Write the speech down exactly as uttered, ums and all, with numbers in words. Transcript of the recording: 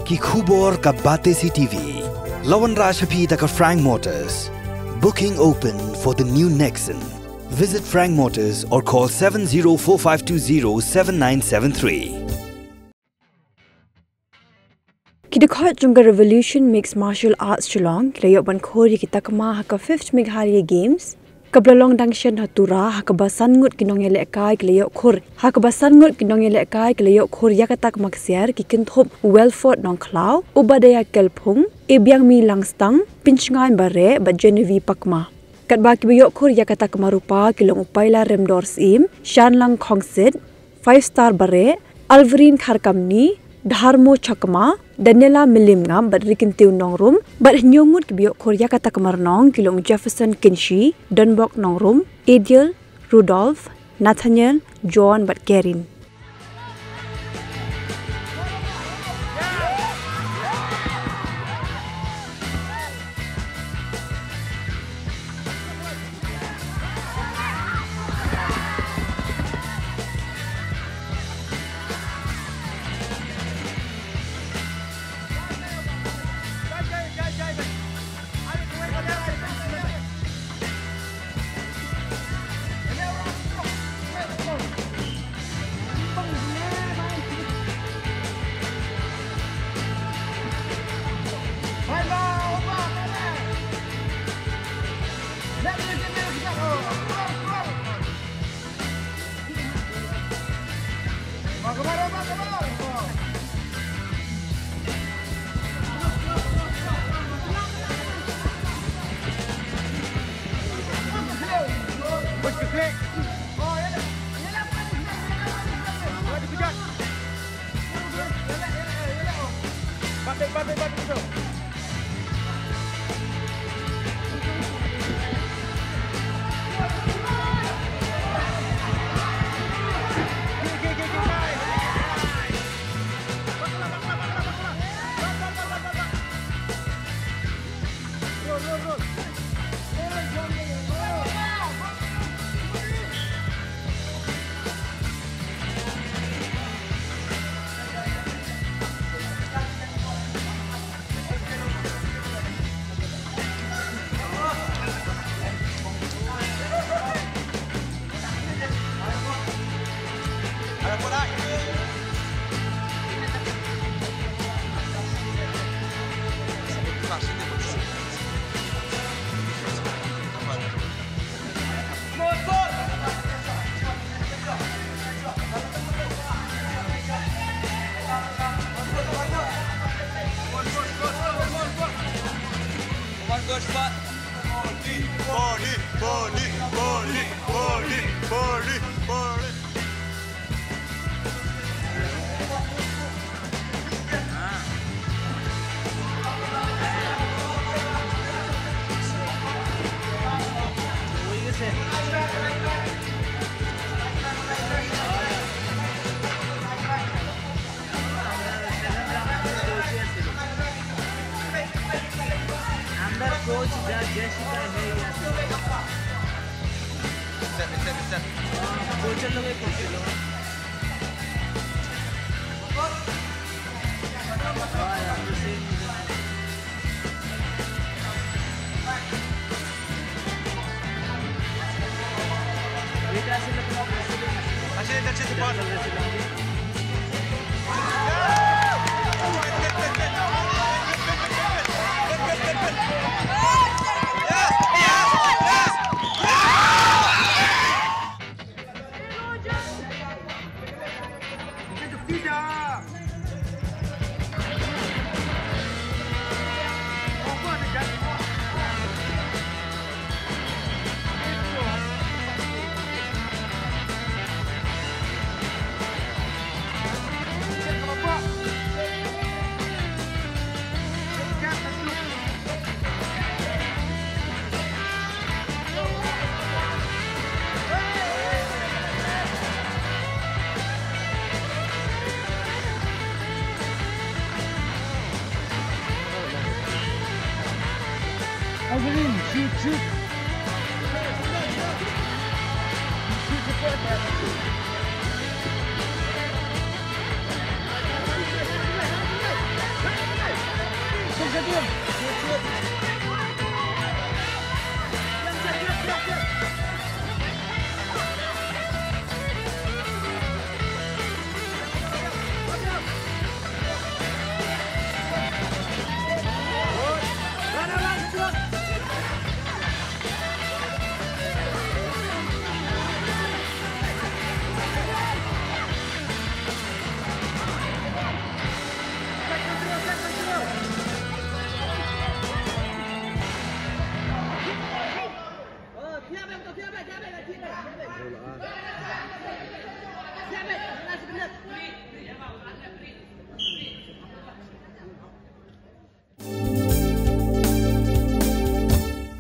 Ki khubor ka Batesi T V. La wanrah sha phi da ka Frank Motors. Booking open for the new Nexon. Visit Frank Motors or call seven zero four five two zero seven nine seven three. Ki dkhot jong ka Revolution Mixed Martial Arts Shillong ki la ïoh ban khur ïa ki takma ha ka fifth Meghalaya Games kaba la long dang shen ha Tura, ha kaba san ngut ki nongïalehkai ki la ïoh khur. Ha kaba san ngut ki nongïalehkai ki la ïoh khur ïa ka takma ksiar, ki kynthup u Welford Nongkhlaw, Obadiah Kelphung, Ibiangmi Langstang, Pinchngaiñ Bareh bad Genevieve Pakma. Katba kiba ïoh khur ïa ka takma rupa ki long u Paila Remdor Syiem, Shanlang Khongsit, Five Star Bareh, Alverine Kharkamni, Dharmo Chakma, Daniela Mylliem Ngam bad Rikyntew Nongrum, bad hynñiew ngut kiba ïoh khur ïa ka takma rnong ki long Jefferson Kynshi, Donbok Nongrum, Adiel, Rudolph, Nathaniel, John bad Kerin. अंदर कोच जा, जय श्री राम है यहाँ से। Step, step, step. कोच लोग है, कोच लोग. Average, shoot, shoot. Shoot the ball, man.